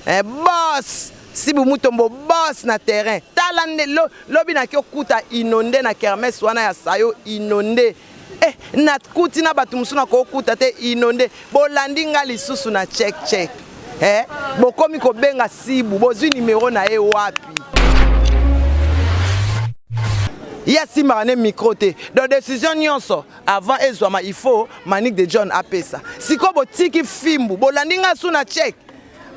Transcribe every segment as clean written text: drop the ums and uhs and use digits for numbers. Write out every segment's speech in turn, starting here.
Eh, boss Sibu Mutombo boss na terrain. Tala nde lo, lobi na okuta inonde na kermesse wana ya sayo inonde. Eh, nakuti na bato mosusu nakokuta te inonde. Bolandi nga lisusu na check check. Eh, bokomi kobenga Sibu, bozwi numero na ye wapi? Ye asimbaka ne micro te. Donc décision nyonso avant ezwama il faut Manick de John apesa. Sikoyo botiki fimbu, bolandi nga su na check.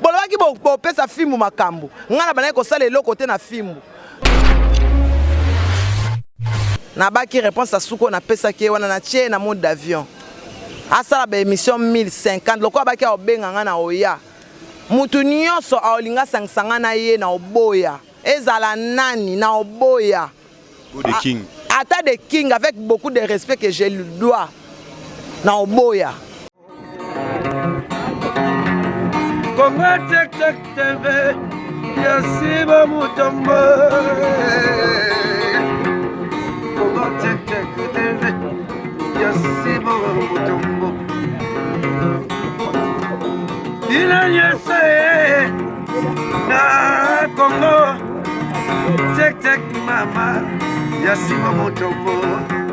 Bolobaki bopesa fimbu makambo. Nga na bandaki kosala eloko te na fimbu. Nabaki réponse ya suko napesaki ye wana natie ye na mode d'avion. Asala ba émission 1050 lokola abaki akobenga nga na oya. Mutu nyonso aolinga asangisa nga na ye na oboya. Ezala nani na oboya. The King. Ata The King avec beaucoup de respect que je lui dois na oboya. Congo Tech Tech TV ya Siba Mutombo. Congo Tech Tech TV ya Siba Mutombo. Bino nyonso ye na Congo Tech Tech mama ya Siba Mutombo.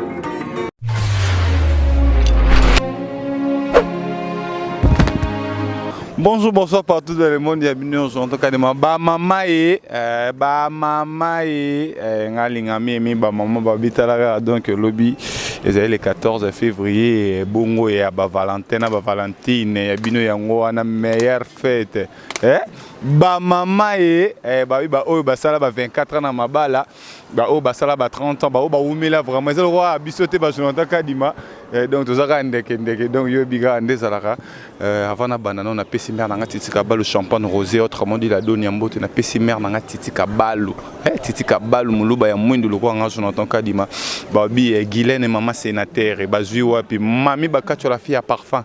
Bonjour, bonsoir partout dans le monde. Il y a bino en tout cas de ba mama et euh, ba mama et euh, ngalinga mi mi ba mama ba bitalaka donc lobi ezali le 14 février bongo ya ba Valentin na ba Valentine ya bino yango wana meilleure fête eh ba mama et eh, ba ba oyo basala ba 24 ans na mabala ba oyo basala ba 30 ans ba oyo bawumela vraiment eza lokola biso te ba Jonathan Kadima eh, donc toza kaka ndeke ndeke donc yo yebi kaka nde ezalaka euh, avant nabanda nao napesi mare na nga Titi Kabalu champagne rosé autrement dit la doni ya mbote napesi mare na nga Titi Kabalu eh, Titi Kabalu moluba ya mwindu lokola nga Jonathan Kadima babi eh, Guylaine mama sénateur bazwi wapi mami bakatio la fille ya parfum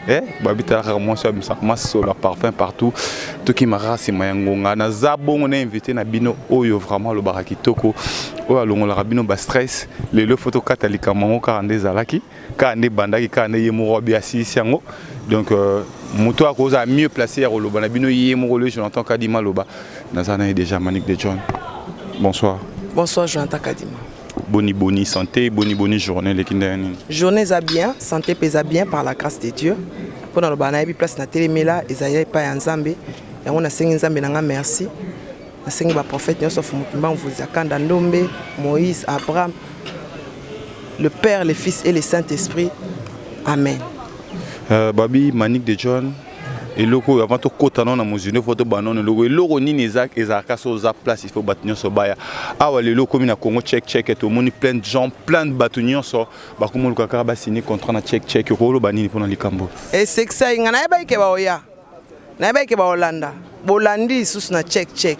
Eh, babi tala kaka mwasi abimisaka masolo ya parfum partout tokima kaka nsima ya ngonga naza bongo na invité na bino oyo vraiment alobaka kitoko oyo alongolaka bino ba stress lelo fo tokata likambo yango kaka nde ezalaki kaka nde ebandaki kaka nde ye moko abi asilisi yango donc euh, moto akozala mieux placé ya koloba na bino ye moko le Jonathan Kadima aloba naza na ye déjà Manick de John bonsoir. Bonsoir Jonathan Kadima. Boni boni santé, boni boni journée eleki ndenge nini? Journée eza bien, santé mpe eza bien par la grâce de Dieu. Mpo na loba nayebi place na telemela ezali epai ya Nzambe. Yango nasengi Nzambe na nga merci. Nasengi ba prophètes nyonso Fumu Kimbangu Mvuluzi Kanda Ndombe, Moïse, Abraham, le Père, le Fils et le Saint-Esprit. Amen. Euh, Babi Manick de John eloko oyo avant tokɔta nano na mozindo fo tobanda nano eloko eloko nini eza ezalaka so oza place il faut bato nyonso baya awa lelo okomi na congo check check tomoni plein de gens plein de bato nyonso bakomi oluka kaka basigne contrat na check check okoloba nini mpona likambo esekisai nga nayebaki ke baoya nayebaki ke baolanda bolandi lisusu na check check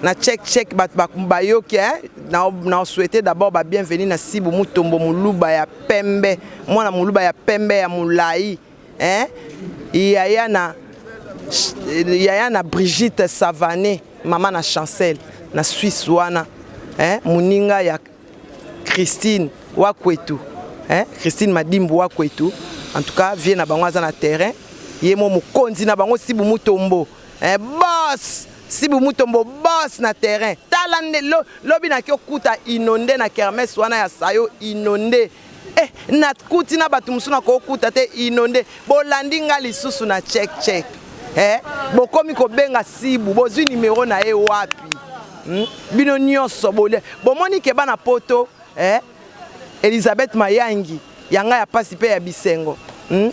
na check check bato bayoki eh? na, na souhaite d'abord ba bienvenue na Sibu Mutombo moluba ya pembe mwana moluba ya pembe ya molai eh? yaya na yaya na Brigitte Savané mama na Chancel na Suisse wana eh? moninga ya Christine Wakwetu eh? Christine Madimbu Wakwetu en tout cas vie na bango aza na terrain ye mo mokonzi na bango Sibu Mutombo eh, boss Sibu Mutombo boss na terrain tala nde lo, lobi naki okuta inonde na kermesse wana ya sayo inonde eh, nakuti na bato mosusu nakokuta te inonde bolandi nga lisusu na check check eh, bokomi kobenga Sibu bozwi numero na ye wapi hmm? bino nyonso bomoni ke bana poto eh? Elizabeth Mayangi ya nga ya pasi pe ya bisengo hmm?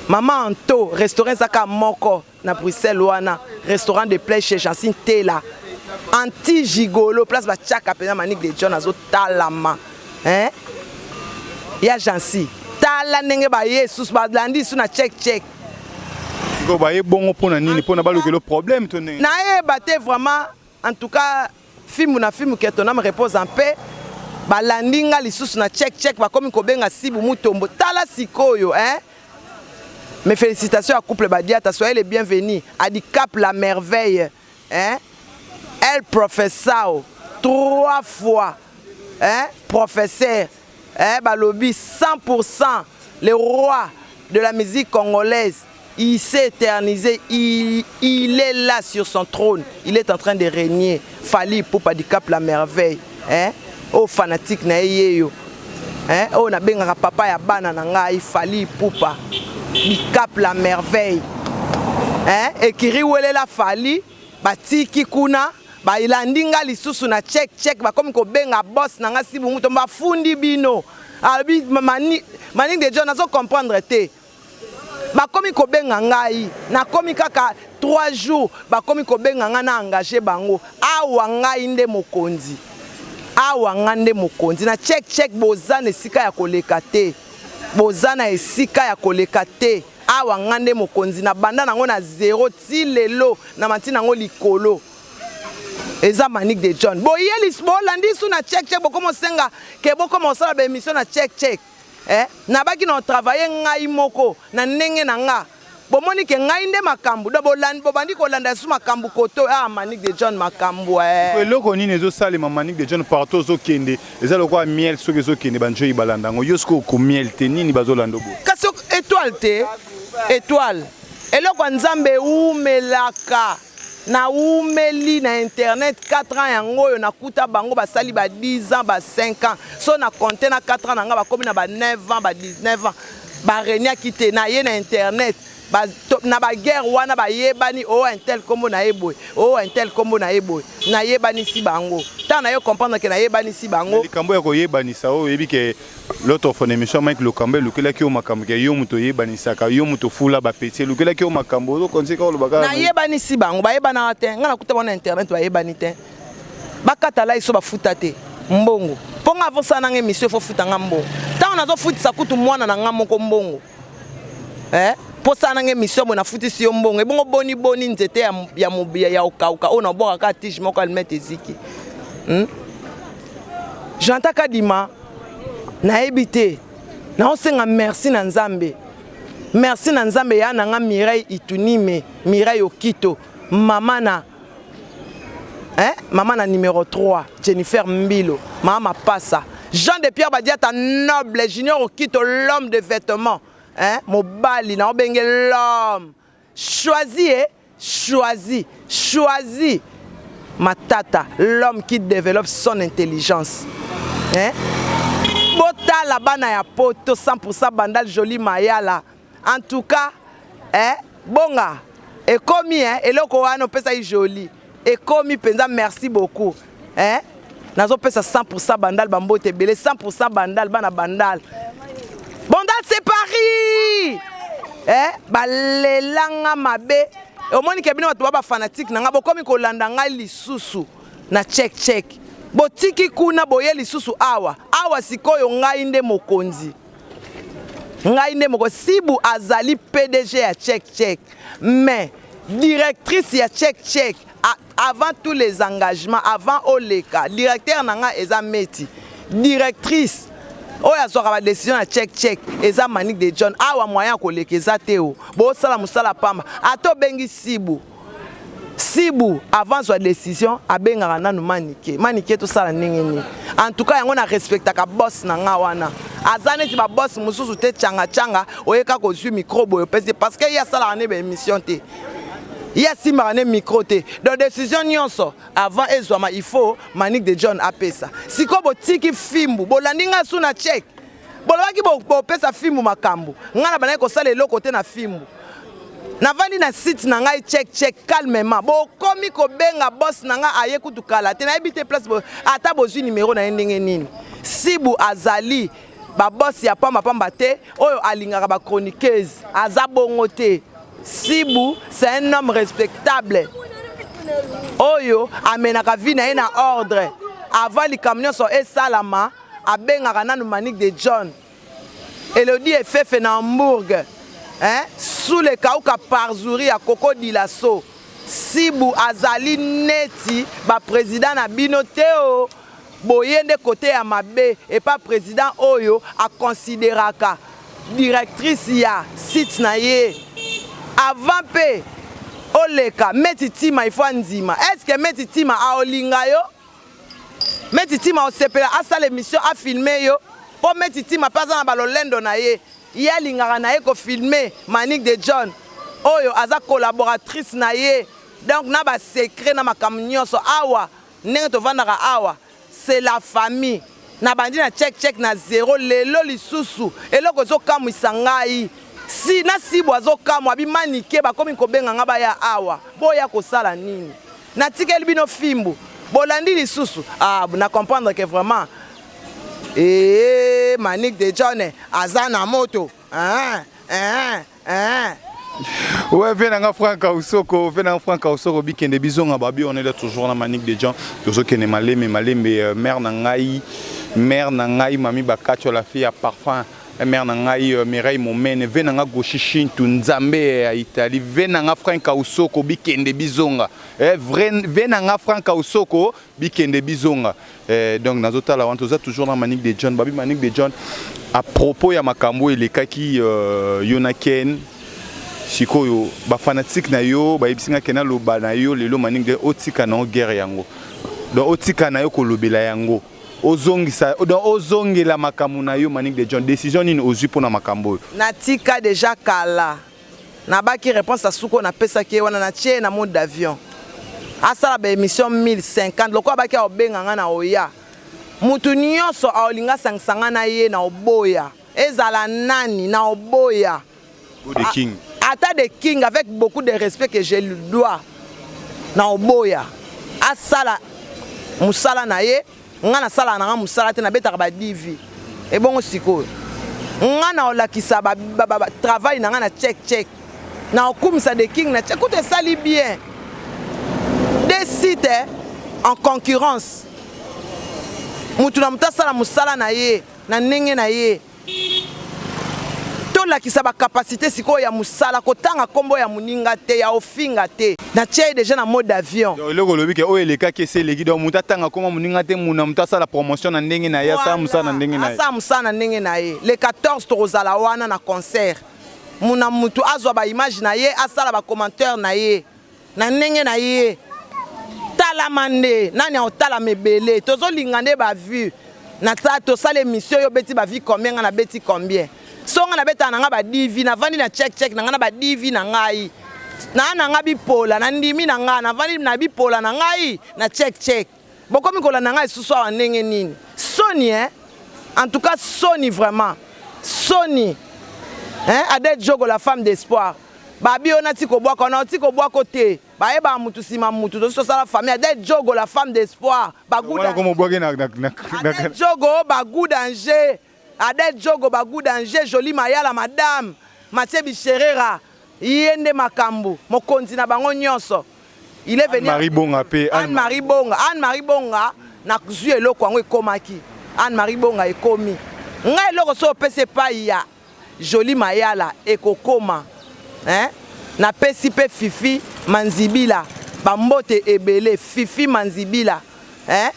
Mama Anto restaurant ezaka moko na Bruxelles wana restaurant de play chez Jancine Tela anti gigolo place batiaka mpenza Manick de John azotalama hein? Ya Jancy tala ndenge baye susu balandi lisusu na check check sikoyo baye bongo mpo na nini mpo na balukelo problème to ndenge nayeba te vraiment en tout cas fimbu na fimbu que ton âme repose en paix balandi nga lisusu na check check bakomi kobenga Sibu Mutombo tala sikoyo hein mes félicitations à couple Badiata soyez les bienvenus à Dicap la merveille hein El professeur trois fois hein professeur hein balobi 100% le roi de la musique congolaise. Il s'est éternisé, il, il est là sur son trône, il est en train de régner. Fally Ipupa du Cap la merveille, hein? Oh fanatique na ye yo. Hein? Oh na bengaka papa ya bana na ngai Fally Ipupa du Cap la merveille. Hein? Ekiri welela Fally batiki kuna balandi nga lisusu na check check bakomi kobenga boss na nga sibungu to bafundi bino alobi Manick de John nazo comprendre te. Bakomi kobenga ngai, nakomi kaka 3 jours bakomi kobenga ngai na engage bango. Awa ngai nde mokonzi. Awa ngai nde mokonzi. Na check check boza na esika ya koleka te. Boza na esika ya koleka te. Awa ngai nde mokonzi na banda nango na zero ti lelo na manti nango likolo. Eza Manick de John. Boye bolandi su na check check bokomo senga ke bokoma osala ba emission na check check. Eh nabaki na travailler ngai moko na ndenge na nga bomoni ke ngai nde makambu donc bolandi bobandi kolanda lisusu makambu koto ah Manick de John makambu eh. Eloko nini ezo salema Manick de John partout ozo kende eza lokola miel soki ezo kende ba njoyi balanda yango yo sikoyo oko miel te nini bazo landa boye. Kasi etoile te etoile eloko ya nzambe ewumelaka. Nawumeli na internet 4 ans yango oyo nakuta bango basali ba 10 ans ba 5 ans so na compte na 4 ans na nga bakomi na ba 9 ans ba 19 ans ba regnaki te na ye na internet ba, to, na ba guerre wana bayebani o oh, intel kombo na ye boye o oh, intel kombo na ye boye nayebanisi bango ntango naye comprendre ke nayebanisi bango likambo ya koyebanisa oyo oyebi ke L'autre fois na emission ya Mike Lokamba elukelaki yo makambo ke yo moto oyebanisaka, yo moto ofula ba petit, elukelaki yo makambo ozo continuer kaka oloba kaka. Nayebanisi bango, bayebanaka te. Nga nakuta bango na internet bayebani te. Bakata lai so bafuta te mbongo. Po nga avant osala nanga emission il faut futa nga mbongo. Tango nazofutisa kutu mwana na nga moko mbongo. Eh? Po osala nanga emission boye nafutisi yo mbongo. Ebongo boni boni nzete ya ya ya, ya okauka oyo nabwaka kaka tige moko allumette eziki. Hmm? Jonathan Kadima nayebi te naosenga merci na Nzambe merci na Nzambe ya na nga Mireille Itunime Mireille Okito mama na eh mama na numero 3 Jennifer Mbilo mama mapasa Jean de Pierre Badiata noble Junior Okito l'homme de vêtements eh mobali na obenge l'homme choisi eh Choisi, choisi Matata, l'homme qui developpe son intelligence. Hein? Botala bana ya poto 100% bandal joli mayala. En tout cas, hein, bonga ekomi hein, eloko wana opesaki joli. Ekomi penza merci beaucoup. Hein? Nazopesa 100% bandal bambote ebele 100% bandal bana bandal. Bandal c'est Paris. Eh, balelanga mabe. Omoni ke bino bato ba ba fanatique na nga bokomi kolanda ngai lisusu na check check. Botiki kuna boye lisusu awa. Awa sikoyo ngai nde mokonzi. Ngai nde moko Sibu azali PDG ya check check. Mais directrice ya check check avant tous les engagements avant oleka directeur na nga eza meti directrice oyo azwaka ba décision na check check eza Manick de John awa moyen ya koleka eza te o bosala mosala pamba ata obengi Sibu Sibu avant azwa décision abengaka nanu Manike Manike tosala ndenge nini en tout cas yango na respectaka boss na nga wana aza neti ba boss mosusu te changa changa oye kaka ozwi micro boye opesi parce que ye asalaka ne ba émission te ye asimbaka ne micro te donc décision nyonso avant ezwama il faut Manick de John apesa sikoyo botiki fimbu bolandi nga su na check bolobaki bopesa fimbu makambo ngai na bandaki kosala eloko te na fimbu navandi na site na ngai check check calmement bokomi kobenga boss na ngai aye kutu kala te nayebi te place bo, ata bozwi numero na ye ndenge nini sibu azali ba boss ya pamba pamba te oyo alingaka ba chroniqueuse aza bongo te sibu c'est un homme respectable oyo amenaka vie na ye na ordre avant likambo nyonso esalama abengaka nanu Manick de John Elodie Efefe na Hambourg hein sous le kauka parzouri ya Coco Dilaso Sibu azali neti ba president na bino te oh boye nde kote ya mabe epa president oyo a consideraka directrice ya site na ye avant pe oleka meti tima il faut andima est ce que meti tima aolinga yo Meti Tima osepela asala emission a filme yo po Meti Tima pe aza na ba lolendo na ye ye alingaka na ye ko filme Manick de John. Oyo aza collaboratrice na ye donc na ba secret na makambo nyonso awa ndenge tovandaka awa c'est la famille. Nabandi na check check na zero lelo lisusu eloko ezokamwisa ngai si na sibo azokamwa abi manike bakomi kobenga nga baya awa boya kosala nini natikeli bino fimbu bolandi lisusu ah, na comprendre que vraiment ee Manick de John aza na moto ah, ah, ah. Ouais, viens nanga Franck Ausoko, viens nanga Franck Ausoko bikende bizonga babi on est là toujours na Manick de John. Tozokende malembe malembe euh, mère na ngai, mère na ngai mami bakacho la fille à parfum. Mère na ngai euh, Mireille Momene, viens nanga Goshi Shintu Nzambe ya Italie, viens nanga Franck Ausoko bikende bizonga. Eh vrai viens nanga Franck Ausoko bikende bizonga. Eh, donc nazotala wana toza toujours na Manick de John babi Manick de John à propos ya makambo elekaki euh, yo na Ken sikoyo bafanatike na yo bayebisi nga ke naloba na yo lelo Manick de otika na yo guerre yango donc otika na yo kolobela yango ozongisa donc ozongela makambo na yo Manick de John décision nini ozwi mpona makambo oyo? Natika deja kala nabaki réponse ya suka oyo napesaki ye wana natie ye na mode d'avion asala ba émission 1050 lokola abaki aobenga nga na oya mutu nyonso aolinga asangisa nga na ye na oboya ezala nani na oboya The King. Ata The King avec beaucoup de respect que je lui dois na oboya asala musala na ye nga nasalaka na nga musala te nabetaka ba DV ebongo sikoyo nga na olakisa ba, ba, ba, ba travail na nga na check check na okumisa The King na check kutu esali bien deux sites en concurrence mutu na mutu asala musala na ye na ndenge na ye tolakisa ba capacité sikoyo ya musala kotanga kombo ya muninga te ya ofinga te natia ye deja na mode avion. Donc eloko olobi ke oyo elekaki esi eleki donc mutu atanga kombo ya moninga te muna mutu asala promotion na ndenge na ye asala musala na ndenge na ye. Asala musala na ndenge na ye le 14 tokozala wana na concert muna mutu azwa ba image na ye asala ba commentaire na ye na ndenge na ye talama nde nani akotalama ebele tozolinga nde ba vue na tosala émission yo obeti ba vue combien nga nabeti combien so nga nabetaka na nga ba 10 vues navandi na check check na nga na ba 10 vues na ngai naa na nga bipola na ndimi na nga navandi na bipola na ngai na check check bokomi kolanda ngai lisusu awa ndenge nini soni eh? En tout cas soni vraiment soni hein? Adèle Djogo la femme d'espoir Babi yo nati kobwaka na oti kobwako te bayebaka mutu sima mutu tosi tosala famille Adèle Djogo la femme d'espoir baguda Adèle Djogo bagu danger Adèle Djogo bagu danger jolie mayala madame Mathieu Bicherera ye nde makambu mokonzi na bango nyonso il est venu Marie Bonga pe Anne Marie Bonga Anne Marie Bonga na zui eloko yango ekomaki Anne Marie Bonga ekomi ngai eloko so opesi epai ya Jolie Mayala ekokoma hein napesi pe Fifi Manzibila ba mbote ebele Fifi Manzibila hein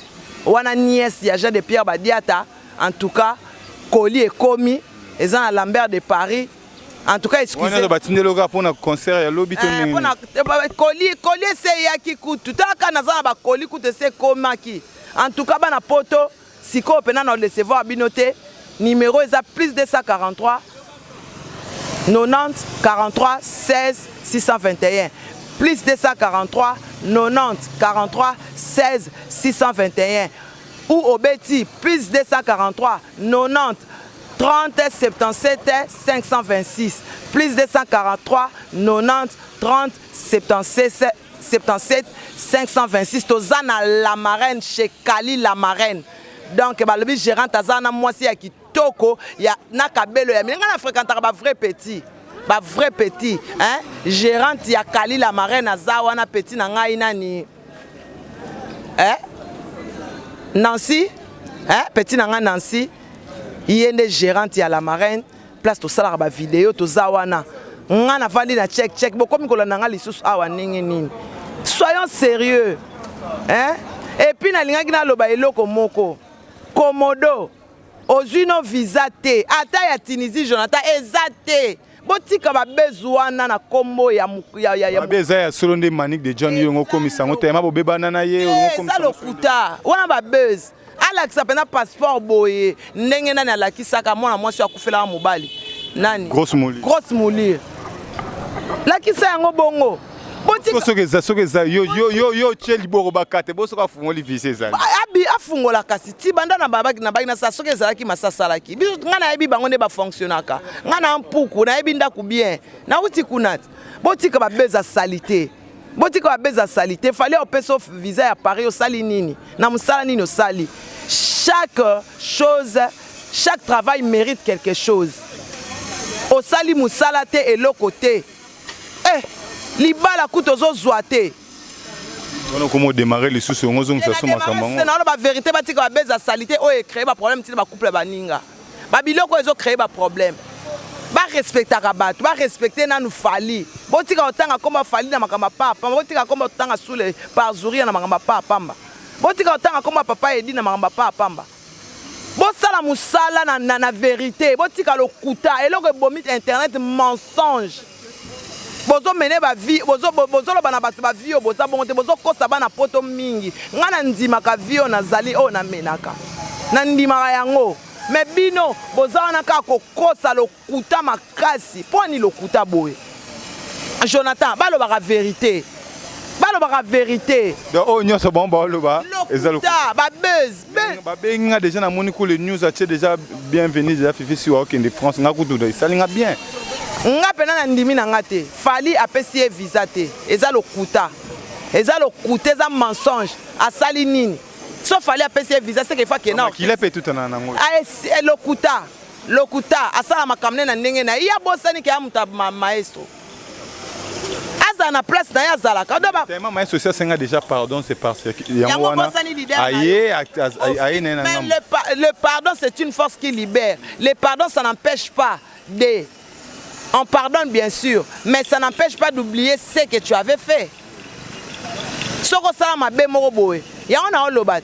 wana nièce ya Jean de Pierre Badiata en tout cas colis ekomi eza na Lambert de Paris en tout cas excusez wana batindeli oka pona concert ya lobi to eh, ndenge pona eh, colis colis ese eyaki kutu taka naza na ba colis kutu ese ekomaki en tout cas bana poto Sikoyo pena na decevoir bino te numero eza plus 243 90 43 16 621 plus 243 90 43 16 621 ou obeti plus 243 90 30 77 526 plus 243 90 30 77 77 526 toza na la marraine chez Kali la marraine donc balobi gérante aza na mwasi ya kitoko ya na kabelo ya minga na fréquentaka ba vrai petit ba vrai petit hein gérante ya Kali la marraine aza wana petit na ngai nani hein Nancy hein petit na ngai Nancy ye nde gérante ya la marraine place tosalaka ba video toza wana nga navandi na check check bokomi kolanda nga lisusu awa ndenge nini soyons sérieux hein et puis nalingaki naloba eloko moko komodo ozwi no visa te ata ya Tunisie Jonathan eza te botika babezu wana na kombo ya, ya, ya, ya... eza ya solo nde Manick de John yo okomisa yango tema bobebana na ye eza lokuta wana babuzz Alakisa pena passeport boye ndenge nani alakisaka mwana mwasi akufelaka mobali nani? Grosse moulure. Grosse moulure. Lakisa yango bongo. Botika soki eza soki eza yo yo yo yo tie liboko bakate bo soki afungoli visa ezali. Abi afungola kasi ti banda na babaki na baki na sa soki ezalaki masasalaki. Biso nga nayebi bango nde ba fonctionnaka. Nga na mpuku nayebi ndaku bien. Nauti kuna. Botika ba beza salite. Botika ba beza salite. Fallait opesa visa ya Paris osali nini? Na musala nini osali? Chaque chose, chaque travail mérite quelque chose. Osali musala te eloko te. Eh, libala kutu ozozwa te. Wana okoma odémarre lisusu yango ozongisa so makambo yango. Naoloba verité, batika babeza salite oyo ecrée baproblème ntina bacouple ya baninga. Babiloko oyo ezocrée baproblème. Barespectaka bato, barespecte nanu Fally. Botika kotanga kombo Fally na makambo ya papa, botika kombo kotanga Sule Parzuria na makambo ya papa pamba. Botika kotanga kombo papa Edi na makambo ya papa pamba. Bosala mosala na, na, na verité, botika lokuta, eloko ebomi internet mensonge. Bozomene ba vie, bozoloba na bato ba vie oyo boza bongo te, bozokosa bana poto mingi. Nga na ndimaka vie oyo nazali oyo namenaka. Nandimaka yango. Mais bino boza wana kaka kokosa lokuta makasi. Mpo ani lokuta boye? Jonathan, balobaka verité. Balobaka verité. Donc oyo nyonso bango baoloba eza lokuta, ba buzz. Babengi nga déjà namoni ku le news atie déjà bienvenue déjà Fifi Siwa okende France nga kutu esali nga bien. Nga pena na ndimi na nga te. Fally apesi ye visa te. Eza lokuta. Eza lokuta, eza mensonge. Asali nini? So Fally apesi ye visa, c'est qu'il faut akende na Makila pe tutana nango. Ah, lokuta. Lokuta, asala makambo na ndenge na ye. Ye abosani ke ya moto ya maestro. Azala na place na ye azalaka. Tellement maestro aussi asenga déjà pardon, c'est parce que yango wana aye aye na Mais le pardon c'est une force qui libère. Le pardon ça n'empêche pas de on pardonne bien sûr, mais ça n'empêche pas d'oublier ce que tu avais fait. Soko sala mabe moko boye. Yango na oloba.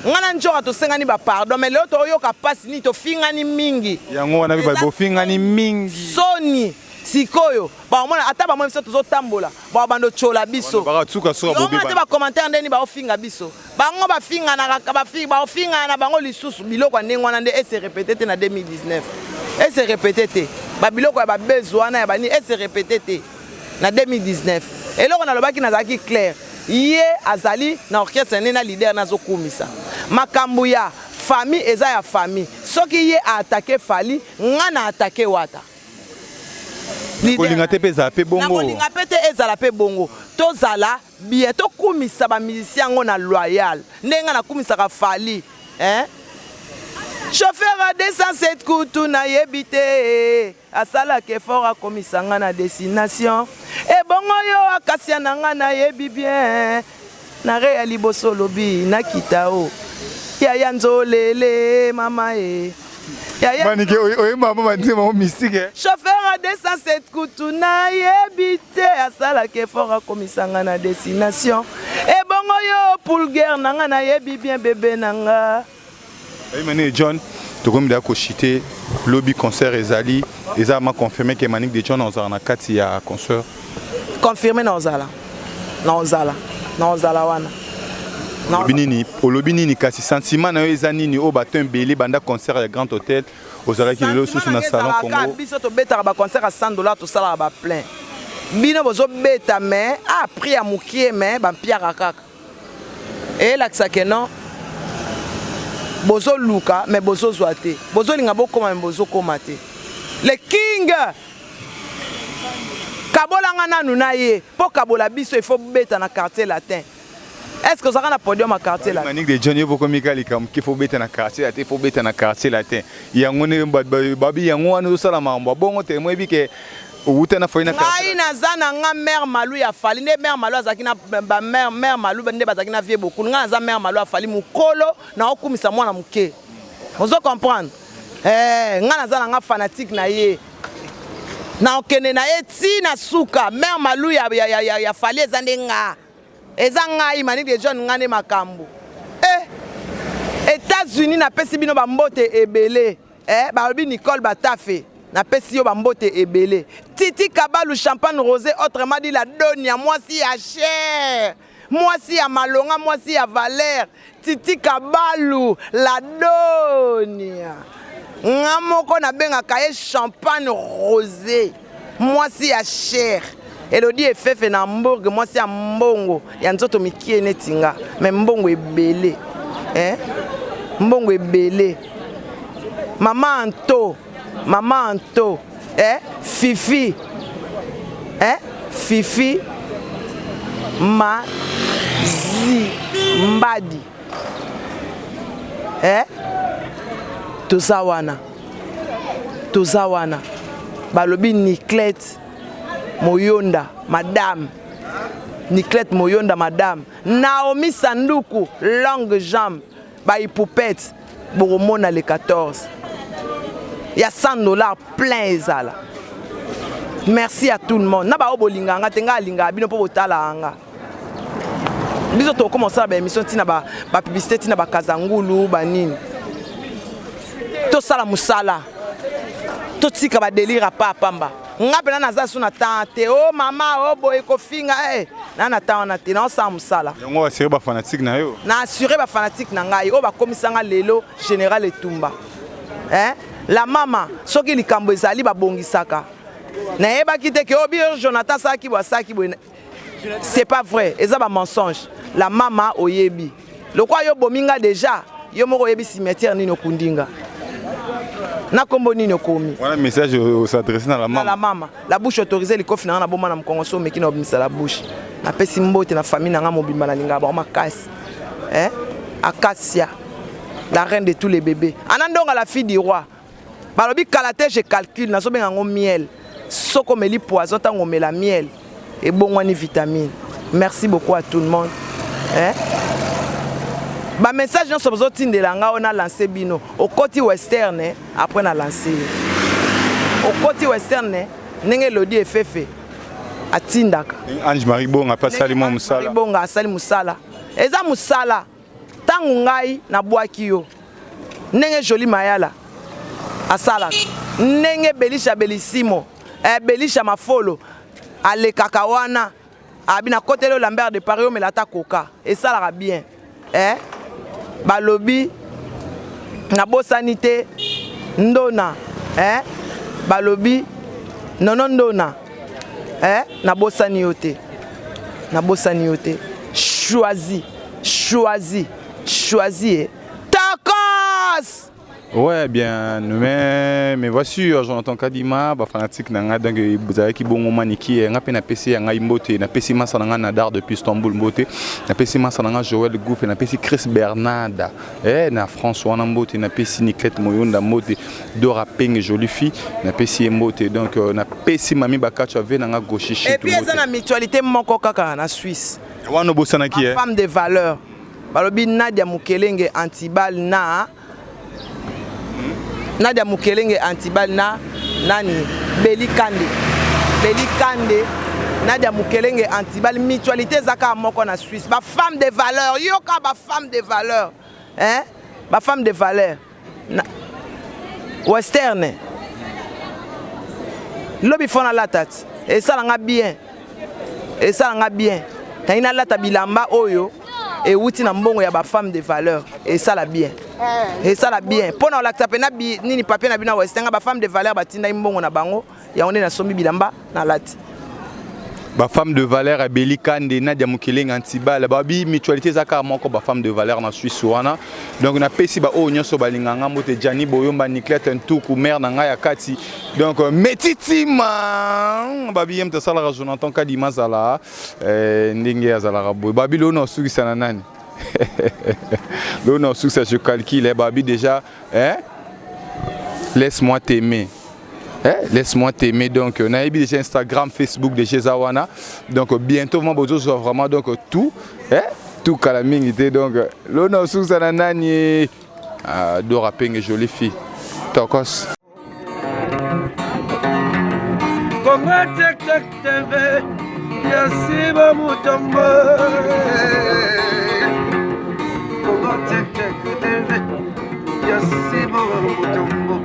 Nga na njoka tosengani ba pardon, mais lelo toyoka pasi nini tofingani mingi. Yango wana pe bofingani mingi. Soni sikoyo baomona ata bamoni biso tozotambola babanda otyola biso. Bakatuka soka bobe. Te ba commentaire ndeni baofinga biso. Bango bafinganaka baofingana na bango lisusu biloko ya ndenge wana nde ese répété te na 2019. Ese répété te. Ba biloko ya ba buzz wana ya bani ese répété te na 2019. Eloko nalobaki nazalaki clair. Ye azali na orchestre ne na leader nazokumisa. Makambo ya famille eza ya famille. Soki ye a attaqué Fally, nga na attaqué Wata. Kolinga te mpe ezala mpe bongo. Nakolinga mpe te ezala mpe bongo. Tozala bien, tokumisa ba musicien yango na loyal. Ndenge nga nakumisaka Fally, hein? Chauffeur à 207 kutu nayebi te. Asalaka effort akomisa nga na destination. Ebongo yo akasia na nga nayebi bien. Na re ya liboso lobi nakita o. Yaya nzolele mama e. Yaya Manike oyemba mama nzembo mo mystique. Chauffeur à 207 kutu nayebi te asalaka effort akomisa nga na destination. Ebongo yo pulguer na nga nayebi bien bebe na nga. Manike John tokomi da kochite lobi concert ezali eza ma confirmé que Manick de John ozala na kati ya concert. Confirmé na ozala. Na ozala. Na ozala wana. Olobi nini? Olobi nini kasi sentiment na yo eza nini oyo bato ebele banda concert ya Grand Hôtel ozalaki lelo susu na Salon Congo. Biso tobetaka ba concert ya $100 tosalaka ba plein. Bino bozobeta mais ah prix ya mokie mais ba mpiaka kaka. Eyelakisa ke non bozoluka mais bozozwa te. Bozolinga bokoma mais bozokoma te. Le King kabolanga nanu na ye po kabola biso il faut beta na quartier latin. Est-ce que ozalaka na podium ya quartier latin? Manick de John yo bokomi ka likambo ke faut beta na quartier latin, faut beta na quartier latin. Yango ne babi yango wana ozosala makambo bongo te moyebi ke owuta na Fally na quartier. Ngai naza na nga mère Malu ya Fally nde mère Malu azalaki na ba mère mère Malu nde bazalaki na vieux Bokulu. Ngai naza mère Malu ya Fally mukolo na okumisa mwana moke. Ozo comprendre? Eh, ngai naza na nga fanatique na ye. Na okende na ye ti na suka. Mère Malu ya ya ya, ya, ya Fally eza nde nga. Eza ngai Manick de John nga nde makambo. Eh! États-Unis napesi bino ba mbote ebele. Eh, balobi Nicole Batafe. Napesi yo ba mbote ebele. Titi Kabalu champagne rosé autrement dit la donia mwasi ya cher. Mwasi ya malonga, mwasi ya valeur. Titi Kabalu la donia. Nga moko nabengaka ye champagne rosé. Mwasi ya cher. Elodie Efefe na Hamburg, mwasi ya mbongo ya nzoto mikie neti nga, mais mbongo ebele, eh? Mbongo ebele. Mama Anto, mama Anto, eh? Fifi, eh? Fifi Mazi Mbadi, eh? Toza wana, toza wana. Balobi Niclette Moyonda, madame Niclette Moyonda, madame Naomi Sanduku, longue jambe, baipupette bokomona le 14 ya 100 $ plein ezala. Merci à tout le monde. Na baoyo bolingaka nga te, nga alingaka bino mpo botalaka nga. Biso tokoma kosala baémission ntina bapublicité, ntina bakazangulu banini. Tosala mosala, totika badélire apa pamba. Nga mpena naza su na temps te. O mama o boye kofinga e na na temps wana te, naosala mosala. Yango assurer bafanatique na yo. Na assurer bafanatique na ngai oyo bakomisanga lelo général Etumba, eh? La mama, soki likambo ezali, babongisaka. Nayebaki te ke oyo bio Jonathan asalaki boye, asalaki boye, c'est pas vrai, eza bamensonge. La mama, oyebi lokwa yo bomi nga déjà, yo moko oyebi cimetière nini okundi nga, na nkombo nini okomi. Wana message os'adresse na la na la mama. Mama, la bouche autorisée, likofi na nga na boma na mokongo so omeki na obimisa la bouche. Napesi mbote na famille na nga mobimba, nalingaka bango makasi, eh? Acacia, la reine de tous les bébés, ana ndonga, la fille du roi. Balobi kala te, je calcule, nazobenga yango miel. Soki omeli poison, ntango omela miel ebongwani vitamine. Merci beaucoup à tout le monde, eh? Bamessage nyonso bozotindela nga oyo, nalance bino. Okoti Western, eh? Après na lance yo, okoti Western, eh? Ndenge Elodi Efefe atindaka. Ange Marie Bonga mpe asali mwa mosala. Bonga asali mosala, eza mosala. Ntango ngai nabwaki yo, ndenge Joli Mayala asalaka, ndenge Belisha Belisimo, eh, Belisha Mafolo alekaka wana, abi nakoteli oyo Lambert de Paris, omela ata koka, esalaka bien, eh? Balobi nabosani te Ndona, eh? Balobi Nono Ndona, eh? Nabosani yo te, nabosani yo te. Choisi, choisi, choisi, eh? Tokos. Ouais, bien, mais voici Jonathan Kadima, ba fanatique na nga, donc bozalaki bongo maniki nga pe napesi ya ngai mbote, napesi masa na nga Nadar depuis Istanbul mbote, napesi masa na nga Joël Gouffé, napesi Chris Bernard na France wana mbote, napesi Niclette Moyonda mbote, Dora Penge, jolie fille, napesi ye mbote. Donc napesi Mami Bakacho ave na nga Gauchichi. Et puis eza na mutualité moko kaka na Suisse. Wana obosanaki, eh? Femme de valeur, balobi Nadia Mukelenge Antibal, na Nadia Mukelenge Antibal na nani, Beli Kande, Beli Kande, Nadia Mukelenge Antibal. Mutualité eza kaka moko na Suisse, bafemme de valeur. Yoka, bafemme de valeur, hein? Bafemme de valeur na Western, lobi fo nalata ti esalanga bien, esalanga bien. Nangi nalata bilamba oyo ewuti na mbongo ya bafemme de valeur, esala bien, esala bien mpo na kolakisa mpena nini papier na bino ya Western. Nga bafemme de valeur batindaki mbongo na bango, yango nde nasombi bilamba nalati. Bafemme de valeur Abeli Kande, Nadia Mokelenga Antibal, babi mutualité eza kaka moko, bafemme de valeur na Suisse wana. Donc napesi baoyo nyonso balinganga mbote, Jani Boyomba, Niclete Ntuku, mare na ngai ya kati. Donc metitima babi ye moto asalaka Jonathan Kadima azala ndenge azalaka boye. Babi lelo na osukisa na nani? Lelo na osukisa, je calcule, babi déjà, eh? Laisse-moi t'aimer. Eh, laisse-moi t'aimer. Donc nayebi déjà Instagram, Facebook déjà eza wana. Donc bientôt vraiment bozozwa vraiment, donc tout, eh, tout kala mingi te. Donc lelo na osukisa na nani? Ah, Dora Penge, jolie fille, tokos. Kongo Tek Tek TV ya Siba Mutombo, Kongo Tek Tek TV ya Siba Mutombo,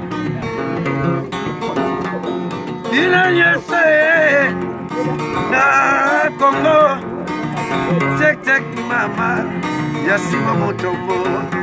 bino nyonso ye na Kongo Tek Tek, mama ya Siba Mutombo.